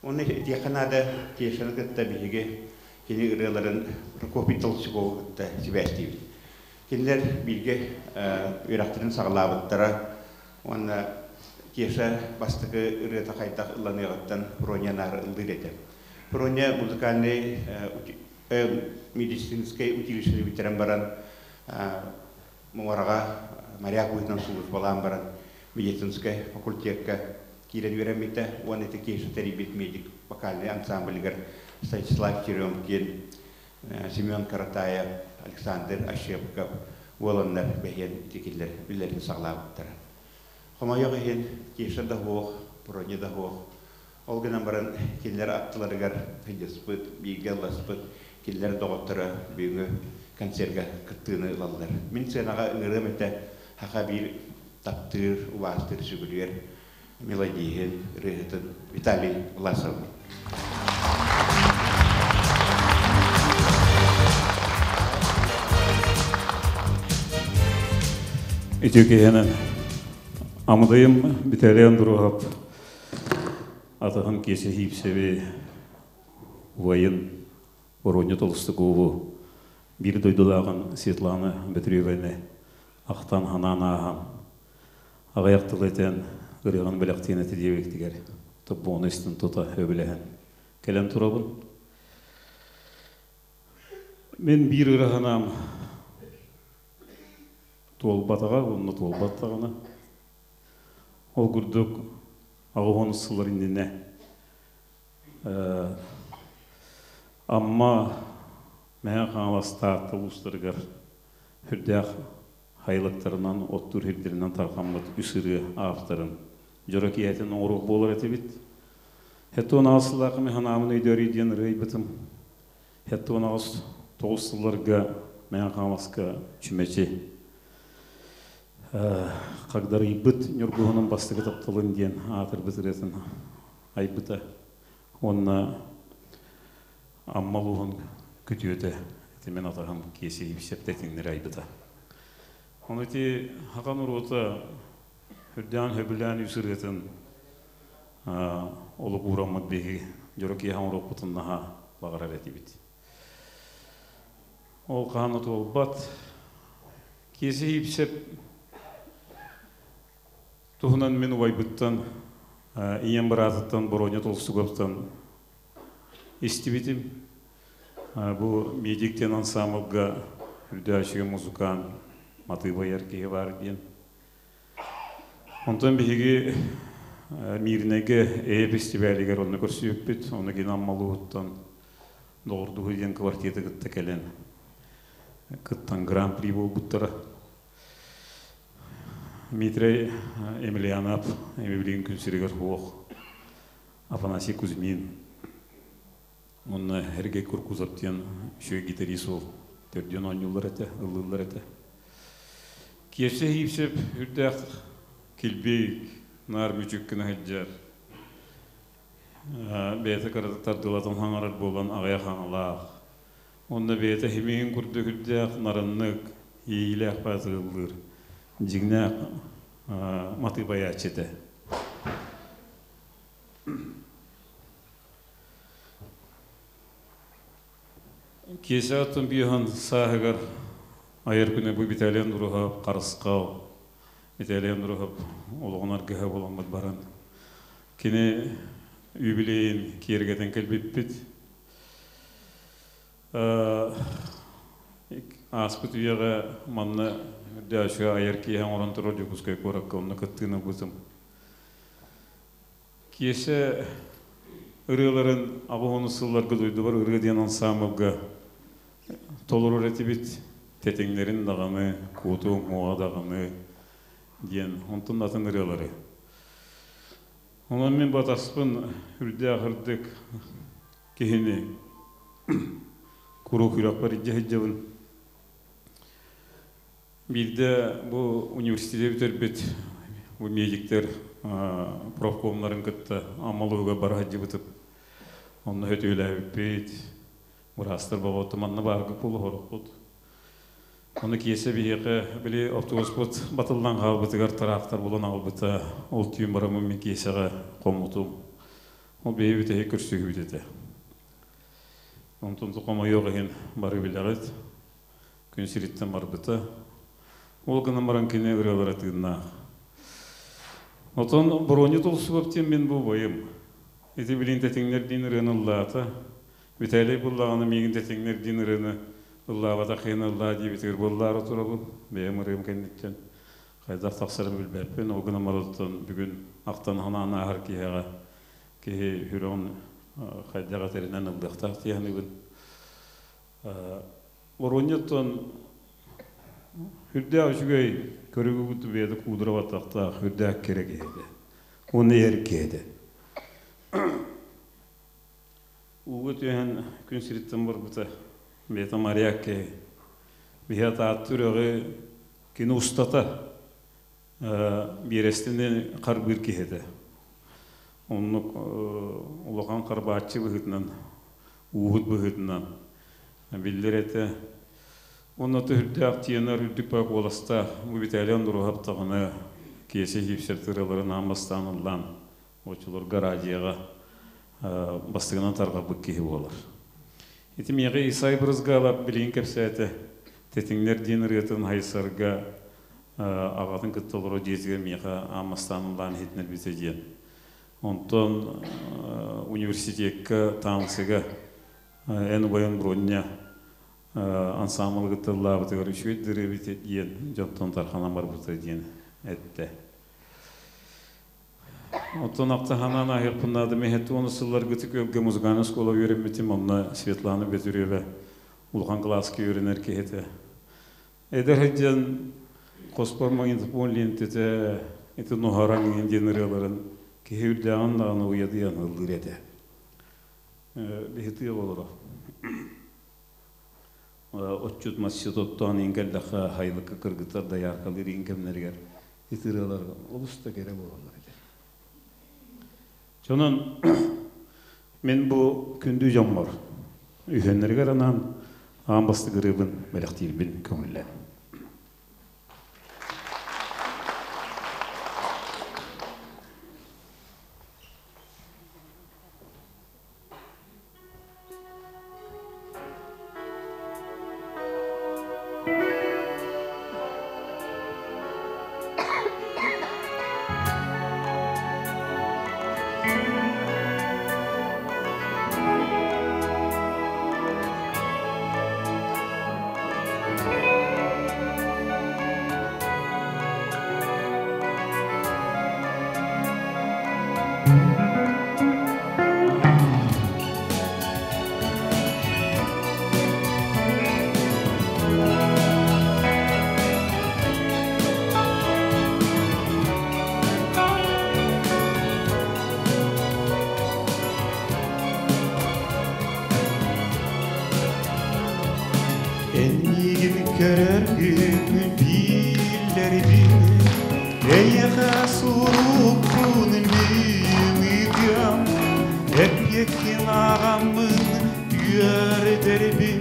Уонна итиэхэ наада Кешаны кытта биһиги кини ырыаларын Прокопий Толстякову кытта сибээстиибит. Кинилэр бииргэ үөрэхтэрин саҕалаабыттара уонна Кеша бастакы ырыата хайдах ылланыаҕыттан Проня наар ыллыыр этэ. Проня музыкальнай медицинскэй училищены бүтэрэн баран муораҕа моряк быһыытынан сулууспалаан баран медицинскэй факультекка киирэн үөрэммитэ уонна ити Кеша тэрийбит медик вокальнай ансамблыгар Станислав Черемкин, Семен Каратаев, Александр Ощепков уоланнар бэһиэн ити кинилэр үлэлэрин саҕалаабыттара. Хомойуох иһин, Кеша да суох, Проня да суох. Ол гынан баран кинилэр аттыларыгар сылдьыспыт, бииргэ ылласпыт кинилэр доҕотторо бүгүҥҥү концерга кыттыыны ылаллар. Мин сыанаҕа ыҥырыам этэ саха биир таптыыр, убаастыыр, сүгүрүйэр мелодиһын, ырыаһытын Виталий Власов. Үтүө киһинэн Амыдайым Виталий Андруһов атаһын Киэсэ Хиипсэби убайын Боруонньа Толстукову биир дойдулааҕын Светлана Бөтүрүөбэни ахтан-санаан ааһан аҕыйах тыл этэн ырыаҕын бэлэхтиэн этэ диэбиттигэр тобуону истэн тута өбүлэһэн кэлэн турабын. Мин биир ыра санаам туолбатаҕа уонна туолбат даҕаны. Ол курдук 80 сыллар иннинэ Амма Мэҥэ Хаҥалас Таатта улуустарыгар сүрдээх хайылыктарынан, оттуур сирдэринэн тарҕаммыт үс ырыа авторын дьоро киэһэтин оҥоруох буолар этибит. 78 сыллаахха мин санаабын өйдөөрүй диэн ырыа ыйбытым. 78 тоҕус сылларга Мэҥэ Хаҥаласка чүмэчи хагдарыйбыт Ньургуһунун бастакы тапталын диэн аатырбыт ырыатын айбыта. Уонна Амма улууһун күтүөтэ ити мин атаһым Киэсэ Ипсэптэтиҥнэри айбыта. Ону ити саха норуота үрдээн сөбүлээн үс ырыатын олук уураммыт биһиги дьоро киэһэ оҥоруохпутун наһаа баҕарар этибит. Ол хаһан да туолбат. Киэсэ Ипсэп туһунан мин убайбыттан, ийэм быраатыттан Боруонньа Толстуговтан истибитим. Бу медик диэн ансаамбылга үрдээччигэ музыкант матыыба айар киһи баар диэн. Онтон биһиги Мииринэйгэ Эйэ фестивалигар онно көрсүбүппүт. Ону кини Аммалууһуттан Доҕордуһуу диэн квартета кытта кэлэн кыттан гран-при буолбуттара. Дмитрий Емельянов билигин күн сиригэр суох. Афанасий Кузьмин уонна Сергей Куркузов диэн үчүгэй гитарист уол төрдүөн оонньууллар этэ, ыллыыллар этэ. Киэсэ Иипсэп үрдээх килбик, наар мүчүк гына сылдьар. Бэйэтэ кыратык тардыылатан хаҥарар буолан аҕыйах хаҥалаах. Уонна бэйэтэ химиһин курдук үрдээх нарыннык, иэйиилээх баатырыллыыр, дьиҥнээх матыыбайааччы этэ. Киэсэ аттын биэһэн сааһыгар айар күнэ бу Виталий Андруһов Харысхал Виталий Андруһов олоҕун аргыһа буоламмыт баран кини юбилейин киэргэтэн кэлбиппит. Ааспыт үйэҕэ манна үрдээччүгэ айар киэһэ оҥорон турар Дьокуускай куоракка онно кыттыыны ылбытым. Киэсэ ырыаларын 80 сылларга дойдубар ырыа диэн ансаамбылга толорор этибит. Тэтиҥнэрин даҕаны, куоту уҥуоҕа даҕаны диэн онтон атын ырыалары. Онон мин батаспын үрдээх ырдык киһини куруук үрэхпэр илдьэ сылдьабын. Биирдэ бу университеты бүтэрбит бу медиктэр профкомнарын кытта Амма бара сылдьыбытым. Онно өтүүлээбиппит, быраастар боҕотто манна баарга буолуһорукпут. Ону киэсэ биһиэхэ били автобуспут батыллан хаалбытыгар тыраахтар булан аҕалбыта. Ол түүн бараммын мин киэсэҕэ хоммутум. Ол биһи бүтэһик көрсүһүүбүт этэ. Онтон хомойуох иһин бары билэҕит, күн сириттэн барбыта. Ол гынан баран кини ырыалара тыыннаах. Отон Боруонньу Толсуов диэн мин бу убайым. Ити билин тэтиҥнэр диэн ырыаны ыллаата. Виталий буллаҕына миигин тэтиҥнэр диэн ырыаны ыллаабатах иһин ыллаа диэбитигэр буоллаары турабын. Бэйэм ырыам кэнниттэн хайдах тахсарын билбэппин. Ол гынан баран бүгүн ахтан санаан ааһар киһиэхэ киһи сүрэҕин хайдах этэринэн ыллыахтаах дии саныыбын. Боруонньуттан сүрдээх үчүгэй көрүгүбүт бэйэтэ куудура баттахтаах сүрдээх кэрэ киһи этэ. Уонна эр киһи этэ. Ууга түһэн күн сириттэн барбыта. Бэйэтэ моряк киһи. Биһи атаатты үрэҕи кини устата биэрэстини харбыыр киһи этэ. Оннук улахан харбааччы быһыытынан, ууһут быһыытынан биллэр этэ. Онно түһүрдээх тенор үрдүк баа куоластаах бу Виталий Андруһап даҕаны Киэсэ Сивцев ырыаларын аан бастаан ыллаан оччолорго радиоҕа бастыгынан тарҕаппыт киһи буолар. Ити миэхэ Исай Брызгалов билигин кэпсээтэ. Тэтиҥнэр диэн ырыатын Хайсарга аҕатын кытта олорор дьиэтигэр миэхэ аан бастаан ыллаан иһитинэрбитэ диэн. Онтон университекка таансыга эн убайын Броня ансаамбылы кытта ыллаабытыгар үчүгэй дырыабит диэн дьонтон тарханан барбыта диэн эттэ. Оттон ахтаханан аһыахпын наада мэһэт уону сылларгытык өлгө музыкальнай оскуола үөрэммитим, онно Светлана Бөтүрүөбэ улахан кылааска үөрэнэр киһи этэ. Эдэр сылдьан хоспор магнитофон лиэнтэтэ ити нуһараҥ диэн ырыаларын киһи үрдээҕин даҕаны уйадыйан ыллыыр этэ. Биһи тыа олоро. Отчут масчыт оттоон иин кэллэххэ хайылыкка кыргыттар дояркалыыр иин кэмнэригэр ити ырыалар олус да кэрэ буолаллар этэ. Сонон мин бу күндү дьоммор үһүөннэригэр анаан аан бастакы ырыабын бэлэхтиирбин көҥүллээн. Эннигин көрөргүн биллэрбин Эйиэхэ сурукпун мин ыытыам Эппиэккин ааҕаммын үөрдэрбин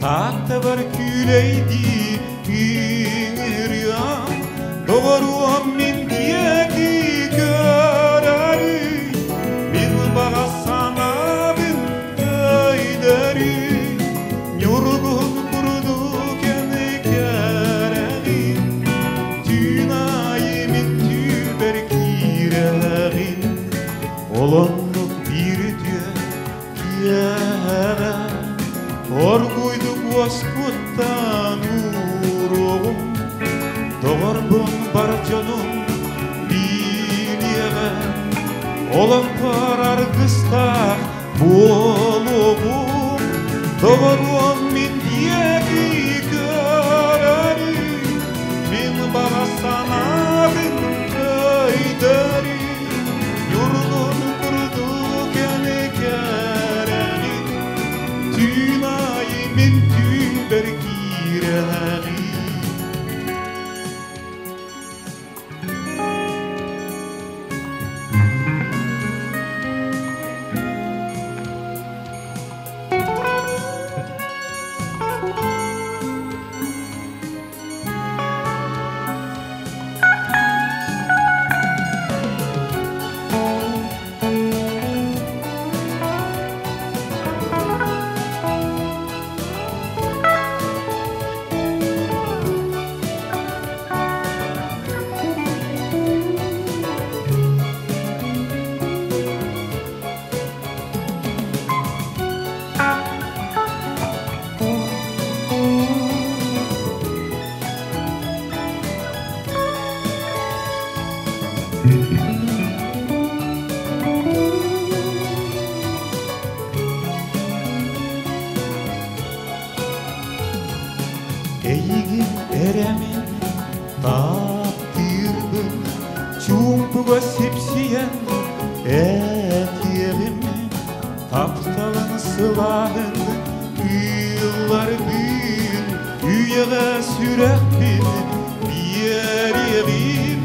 Тааттабар күүлэйдии ыҥырыам Доҕоруом мин диэки көрөрүй Мин баҕа санаабын өйдөрүй Ньургуһун курдук эн кэрэҕин Түүн аайы мин түүлбэр киирэҕин Ол оннук биир үтүө киэһэҕэ Оргуйдук уоскуттан ууруоҕум Доҕорбун бар дьонум билиэҕэ Олохпор аргыстаах буолуоҕум Доҕоруом мин диэки көрөрүй Мин баҕа санаабын өйдөрүй Ньургун курдук эн кэрэҕин Түүн аайы мин түүлбэр киирэҕин. Тапталын сылаһын ылларбын, Үйэҕэ сүрэхпин биэриэҕим.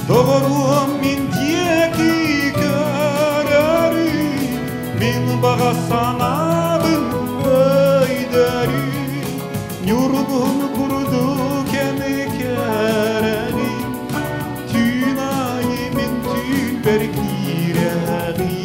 Доҕоруом мин диэки көрөрү, Мин баҕа санаабын өйдөрү. Ньургун курдук эн кэрэҕин, Түүн аайы мин түүлбэр киирэҕин.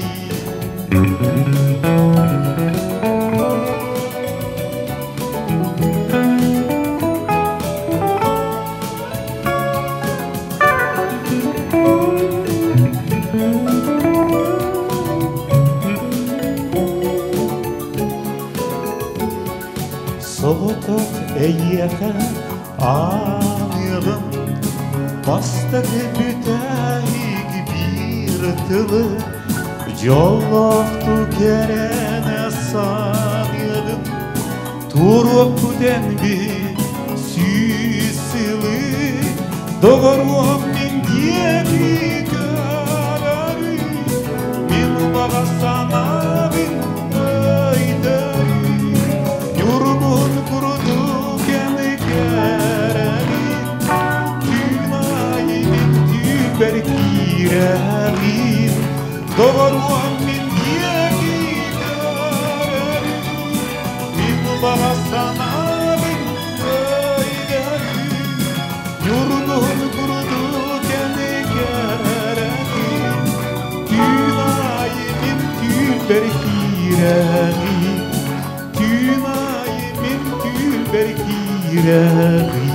Соҕотох эйиэхэ ааныаҕым, Бастакы бүтэһик биир тылы Дьоллоохтук эрэнэ саныаҕым. Туруохпут эн биһи сүүс сылы, Доҕоруом мин диэки көрөрү, Мин баҕа санаабын өйдөрү. Ньургун курдук эн кэрэҕин, Түүн аайы мин түүнбэр киирэҕин. Доҕоруом мин диэки көрөрү, Мин баҕа санаабын өйдөрү. Ньургун курдук эн кэрэҕин, Түүн аайы мин түүнбэр киирэҕин. Түүн аайы мин түүлбэр киирэҕин.